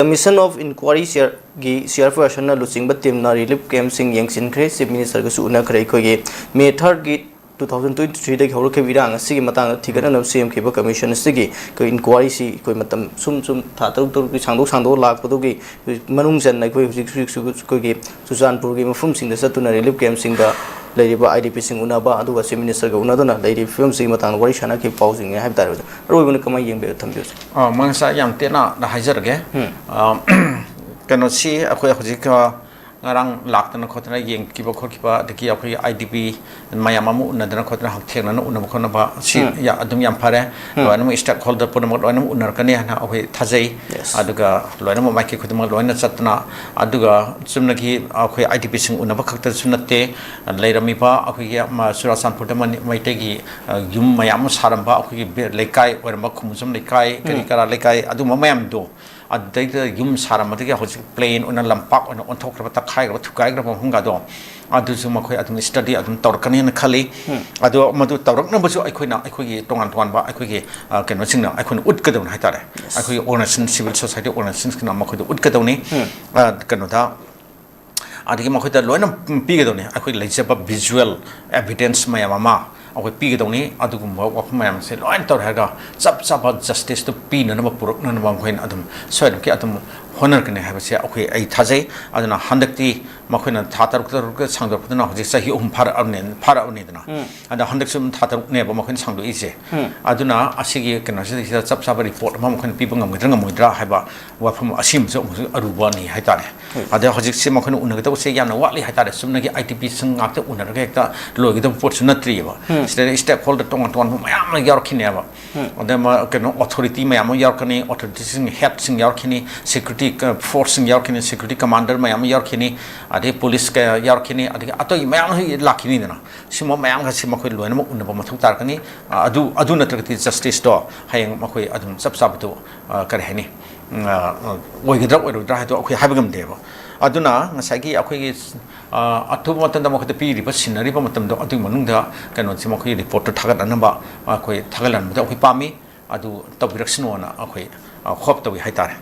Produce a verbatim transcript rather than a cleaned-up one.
Commission of Inquiry ꯒꯤ ꯆꯤꯌꯔꯄꯔꯁꯟꯅ ꯂꯨꯆꯤꯡꯕ ꯇꯤꯝꯅ relief ꯀꯦꯝꯞꯁꯤꯡ ꯌꯦꯡꯁꯤꯟꯈ꯭ꯔꯦ꯫ Chief ꯃꯤꯅꯤꯁꯇꯔꯒꯁꯨ ꯎꯅꯈ꯭ꯔꯦ꯫ ꯑꯩꯈꯣꯏꯒꯤ ꯃꯦ ꯊꯥꯔꯠꯀꯤ ꯇꯨ ꯊꯥꯎꯖꯟ ꯇ꯭ꯋꯦꯟꯇꯤ ꯊ꯭ꯔꯤꯗꯒꯤ ꯍꯧꯔꯛꯈꯤꯕ ꯏꯔꯥꯡ ꯑꯁꯤꯒꯤ ꯃꯇꯥꯡꯗ ꯊꯤꯒꯠꯅꯅꯕ ꯁꯦꯝꯈꯤꯕ ꯀꯃꯤꯁꯟ ꯑꯁꯤꯒꯤ ꯑꯩꯈꯣꯏ ꯏꯟꯀ꯭ꯋꯥꯔꯤꯁꯤ ꯑꯩꯈꯣꯏ ꯃꯇꯝ ꯁꯨꯝ ꯁꯨꯝ ꯊꯥ ꯇꯔꯨꯛ ꯇꯔꯨꯛꯀꯤ ꯁꯥꯡꯗꯣꯛ ꯁꯥꯡꯗꯣꯛꯑ ꯂꯥꯛꯄꯗꯨꯒꯤ ꯃꯅꯨꯡ ꯆꯟꯅ ꯑꯩꯈꯣꯏ ꯍꯧꯖꯤꯛ ꯍꯧꯖꯤꯛꯁꯨ ꯑꯩꯈꯣꯏꯒꯤ ꯆꯨꯔꯆꯥꯟꯄꯨꯔꯒꯤ ꯃꯐꯝꯁꯤꯡꯗ ꯆꯠꯇꯨꯅ ꯔꯤꯂꯤꯐ ꯀꯦꯝꯞꯁꯤꯡꯗ ꯂꯩꯔꯤꯕ ꯑꯥꯏ ꯗꯤ ꯄꯤꯁꯤꯡ ꯎꯅꯕ, ꯑꯗꯨꯒ ꯆꯤꯐ ꯃꯤꯅꯤꯁꯇꯔꯒ ꯎꯅꯗꯨꯅ ꯂꯩꯔꯤꯕ ꯐꯤꯕꯝꯁꯤꯒꯤ ꯃꯇꯥꯡꯗ ꯋꯥꯔꯤ ꯁꯥꯟꯅꯈꯤꯕ ꯄꯥꯎꯁꯤꯡꯅꯤ ꯍꯥꯏꯕ ꯇꯥꯔꯦ꯫ ꯑꯣꯖꯥ, ꯑꯔꯣꯏꯕꯅ ꯀꯃꯥꯏꯅ ꯌꯦꯡꯕꯤꯔ ꯊꯝꯕꯤꯌꯨ? ꯑ, ꯃꯉꯁꯥ ꯌꯥꯝ ꯇꯦꯟꯅ ꯍꯥꯏꯖꯔꯒꯦ꯫ ꯎꯝ꯫ ꯑ, ꯀꯩꯅꯣꯁꯤ ꯑꯩꯈꯣꯏ ꯍꯧꯖꯤꯛ, ꯑ, ꯉꯔꯥꯡ ꯂꯥꯛꯇꯅ ꯈꯣꯠꯇꯅ ꯌꯦꯡꯈꯤꯕ ꯈꯣꯠꯈꯤꯕ, ꯑꯗꯒꯤ ꯑꯩꯈꯣꯏꯒꯤ ꯑꯥꯏ ꯗꯤ ꯄꯤ ꯃꯌꯥꯝ ꯑꯃ ꯎꯅꯗꯅ ꯈꯣꯠꯇꯅ ꯍꯛꯊꯦꯡꯅꯅ ꯎꯅꯕ ꯈꯣꯠꯅꯕ ꯁꯤ ꯎꯝ꯫ ꯌꯥ-, ꯑꯗꯨꯝ ꯌꯥꯝ ꯐꯔꯦ꯫ ꯎꯝ꯫ ꯂꯣꯏꯅꯃꯛ stakeholder ꯄꯨꯝꯅꯃꯛ ꯂꯣꯏꯅꯃꯛ ꯎꯅꯔꯛꯀꯅꯤ ꯍꯥꯏꯅ ꯑꯩꯈꯣꯏ ꯊꯥꯖꯩ꯫ Yes꯫ ꯑꯗꯨꯒ ꯂꯣꯏꯅꯃꯛ ꯃꯥꯏꯀꯩ ꯈꯨꯗꯤꯡꯃꯛ ꯂꯣꯏꯅ ꯆꯠꯇꯅ, ꯑꯗꯨꯒ ꯆꯨꯝꯅꯒꯤ ꯑꯩꯈꯣꯏ ꯑꯥꯏ ꯗꯤ ꯄꯤꯁꯤꯡ ꯎꯅꯕ ꯈꯛꯇꯁꯨ ꯅꯠꯇꯦ, ꯂꯩꯔꯝꯃꯤꯕ ꯑꯩꯈꯣꯏꯒꯤ, ꯃ-, ꯆꯨꯔꯥꯆꯥꯟꯄꯨꯔꯗ ꯃꯅꯤ-, ꯃꯩꯇꯩꯒꯤ, ꯑ, ꯌꯨꯝ ꯃꯌꯥꯝ ꯑꯃ ꯁꯥꯔꯝꯕ, ꯑꯩꯈꯣꯏꯒꯤ ꯕꯦ-, ꯂꯩꯀꯥꯏ ꯑꯣꯏꯔꯝꯕ, ꯈꯨꯃꯨꯖꯝ ꯂꯩꯀꯥꯏ, ꯀꯔꯤ ꯎꯝ꯫ ꯀꯔꯥ ꯂꯩꯀꯥꯏ, ꯑꯗꯨꯝꯕ ꯃꯌꯥꯝꯗꯣ, ꯑꯗꯨꯗꯩꯗ ꯌꯨꯝ ꯁꯥꯔꯝꯕꯗꯒꯤ ꯍꯧꯖꯤꯛ plain ꯑꯣꯏꯅ ꯂꯝꯄꯥꯛ ꯑꯣꯏꯅ ꯑꯣꯟꯊꯣꯛꯈ꯭ꯔꯕ, ꯇꯛꯈꯥꯏꯈ꯭ꯔꯕ, ꯊꯨꯒꯥꯏꯈ꯭ꯔꯕ ꯃꯐꯝꯒꯗꯣ, ꯑꯗꯨꯁꯨ ꯃꯈꯣꯏ ꯑꯗꯨꯝ study ꯑꯗꯨꯝ ꯇꯧꯔꯛꯀꯅꯤꯅ ꯈꯜꯂꯤ꯫ ꯎꯝ꯫ ꯑꯗꯣ ꯃꯗꯨ ꯇꯧꯔꯛꯅꯕꯁꯨ ꯑꯩꯈꯣꯏꯅ ꯑꯩꯈꯣꯏꯒꯤ ꯇꯣꯉꯥꯟ ꯇꯣꯉꯥꯟꯕ ꯑꯩꯈꯣꯏꯒꯤ, ꯑ, ꯀꯩꯅꯣꯁꯤꯡꯅ ꯑꯩꯈꯣꯏꯅ ꯎꯠꯀꯗꯕꯅꯤ ꯍꯥꯏꯇꯥꯔꯦ꯫ Yes꯫ ꯑꯩꯈꯣꯏꯒꯤ organization, civil society organizationꯁꯤꯡꯅ ꯃꯈꯣꯏꯗ ꯎꯠꯀꯗꯕꯅꯤ꯫ ꯎꯝ꯫ ꯑ, ꯀꯩꯅꯣꯗ ꯑꯗꯒꯤ ꯃꯈꯣꯏꯗ ꯂꯣꯏꯅ ꯄꯤꯒꯗꯧꯅꯤ꯫ ꯑꯩꯈꯣꯏ ꯂꯩꯖꯕ visual evidence ꯃꯌꯥꯝ ꯑꯃ ꯑꯩꯈꯣꯏ ꯄꯤꯒꯗꯧꯅꯤ꯫ ꯑꯗꯨꯒꯨꯝꯕ ꯋꯥꯐꯝ ꯃꯌꯥꯝꯁꯦ ꯂꯣꯏꯅ ꯇꯧꯔꯦ ꯍꯥꯏꯔꯒ ꯆꯞ ꯆꯥꯕ justiceꯇꯨ ꯄꯤꯅꯅꯕ, ꯄꯨꯔꯛꯅꯅꯕ ꯃꯈꯣꯏꯅ ꯑꯗꯨꯝ ꯁꯣꯏꯗꯅꯃꯛꯀꯤ ꯑꯗꯨꯝ ꯍꯣꯠꯅꯔꯛꯀꯅꯤ ꯍꯥꯏꯕꯁꯦ ꯑꯩꯈꯣꯏ, ꯑꯩ ꯊꯥꯖꯩ꯫ ꯑꯗꯨꯅ ꯍꯟꯗꯛꯇꯤ ꯃꯈꯣꯏꯅ ꯊꯥ ꯇꯔꯨꯛ ꯇꯔꯨꯛꯀ ꯁꯥꯡꯗꯣꯔꯛꯄꯗꯨꯅ ꯍꯧꯖꯤꯛ ꯆꯍꯤ ꯑꯍꯨꯝ ꯐꯥꯔꯛꯑꯕꯅꯦ, ꯐꯥꯔꯛꯑꯕꯅꯤꯗꯅ꯫ ꯎꯝ꯫ ꯑꯗ ꯍꯟꯗꯛꯁꯨ ꯑꯗꯨꯝ ꯊꯥ ꯇꯔꯨꯛꯅꯦꯕ ꯃꯈꯣꯏꯅ ꯁꯥꯡꯗꯣꯛꯏꯁꯦ꯫ ꯎꯝ꯫ ꯑꯗꯨꯅ ꯑꯁꯤꯒꯤ ꯀꯩꯅꯣꯁꯤꯗꯩꯁꯤꯗ ꯆꯞ ꯆꯥꯕ report ꯑꯃ ꯃꯈꯣꯏꯅ ꯄꯤꯕ ꯉꯝꯒꯗ꯭ꯔꯥ ꯉꯝꯃꯣꯏꯗ꯭ꯔꯥ ꯍꯥꯏꯕ ꯋꯥꯐꯝ ꯑꯁꯤꯃꯁꯨ ꯑꯃꯨꯛꯁꯨ ꯑꯔꯨꯕꯅꯤ ꯍꯥꯏꯇꯥꯔꯦ꯫ ꯍꯣꯏ꯫ ꯑꯗ ꯍꯧꯖꯤꯛꯁꯦ ꯃꯈꯣꯏꯅ ꯎꯅꯒꯗꯧꯕꯁꯦ ꯌꯥꯝꯅ ꯋꯥꯠꯂꯤ ꯍꯥꯏꯇꯥꯔꯦ꯫ ꯆꯨꯝꯅꯒꯤ ꯑꯥꯏ ꯗꯤ ꯄꯤꯁꯤꯡ ꯉꯥꯛꯇ ꯎꯅꯔꯒ ꯍꯦꯛꯇ ꯂꯣꯏꯒꯗꯕ ꯄꯣꯠꯁꯨ ꯅꯠꯇ꯭ꯔꯤꯑꯕ꯫ ꯎꯝ꯫ ꯁꯤꯗꯩꯗ stakeholder ꯇꯣꯉꯥꯟ ꯇꯣꯉꯥꯟꯕ ꯃꯌꯥꯝ ꯑꯃ ꯌꯥꯎꯔꯛꯈꯤꯅꯦꯕ꯫ ꯎꯝ꯫ ꯑꯗ ꯃ-, ꯀꯩꯅꯣ, authority ꯃꯌꯥꯝ ꯑꯃ ꯌꯥꯎꯔꯛꯀꯅꯤ, authorityꯁꯤꯡ headꯁꯤꯡ ꯌꯥꯎꯔꯛꯈꯤꯅꯤ, security ꯀ-, forceꯁꯤꯡ ꯌꯥꯎꯔꯛꯈꯤꯅꯤ, security commander ꯃꯌꯥꯝ ꯑꯃ ꯌꯥꯎꯔꯛꯈꯤꯅꯤ, ꯑꯗꯩ police ꯀꯌꯥ ꯌꯥꯎꯔꯛꯈꯤꯅꯤ, ꯑꯗꯒꯤ ꯑꯇꯩ ꯃꯌꯥꯝ ꯑꯃ ꯂꯥꯛꯈꯤꯅꯤꯗꯅ꯫ ꯁꯤꯒꯨꯝꯕ ꯃꯌꯥꯝꯒꯁꯤ ꯃꯈꯣꯏ ꯂꯣꯏꯅꯃꯛ ꯎꯅꯕ ꯃꯊꯧ ꯇꯥꯔꯛꯀꯅꯤ꯫ ꯑ, ꯑꯗꯨ, ꯑꯗꯨ ꯅꯠꯇ꯭ꯔꯒꯗꯤ justiceꯇꯣ ꯍꯌꯦꯡ ꯃꯈꯣꯏ ꯑꯗꯨꯝ ꯆꯞ ꯆꯥꯕꯗꯨ, ꯑ, ꯀꯔꯤ ꯍꯥꯏꯅꯤ, ꯎꯝ, ꯑ, ꯑ, ꯑꯣꯏꯒꯗ꯭ꯔꯥ ꯑꯣꯏꯔꯣꯏꯗ꯭ꯔꯥ ꯍꯥꯏꯗꯣ ꯑꯩꯈꯣꯏ ꯍꯥꯏꯕ ꯉꯝꯗꯦꯕ꯫ ꯑꯗꯨꯅ ꯉꯁꯥꯏꯒꯤ ꯑꯩꯈꯣꯏꯒꯤ, ꯑ, ꯑꯊꯨꯕ ꯃꯇꯝꯗ ꯃꯈꯣꯏꯗ ꯄꯤꯔꯤꯕ ꯁꯤꯟꯅꯔꯤꯕ ꯃꯇꯝꯗꯣ ꯑꯗꯨꯒꯤ ꯃꯅꯨꯡꯗ ꯀꯩꯅꯣꯁꯤ ꯃꯈꯣꯏꯒꯤ reportꯇꯣ ꯊꯥꯒꯠꯅꯅꯕ ꯑꯩꯈꯣꯏ ꯊꯥꯒꯠꯍꯟꯕꯗ ꯑꯩꯈꯣꯏ ꯄꯥꯝꯃꯤ꯫ ꯑꯗꯨ ꯇꯧꯕꯤꯔꯛꯁꯅꯣꯅ ꯑꯩꯈꯣꯏ, ꯑ, hope ꯇꯧꯏ ꯍꯥꯏꯇꯥꯔꯦ꯫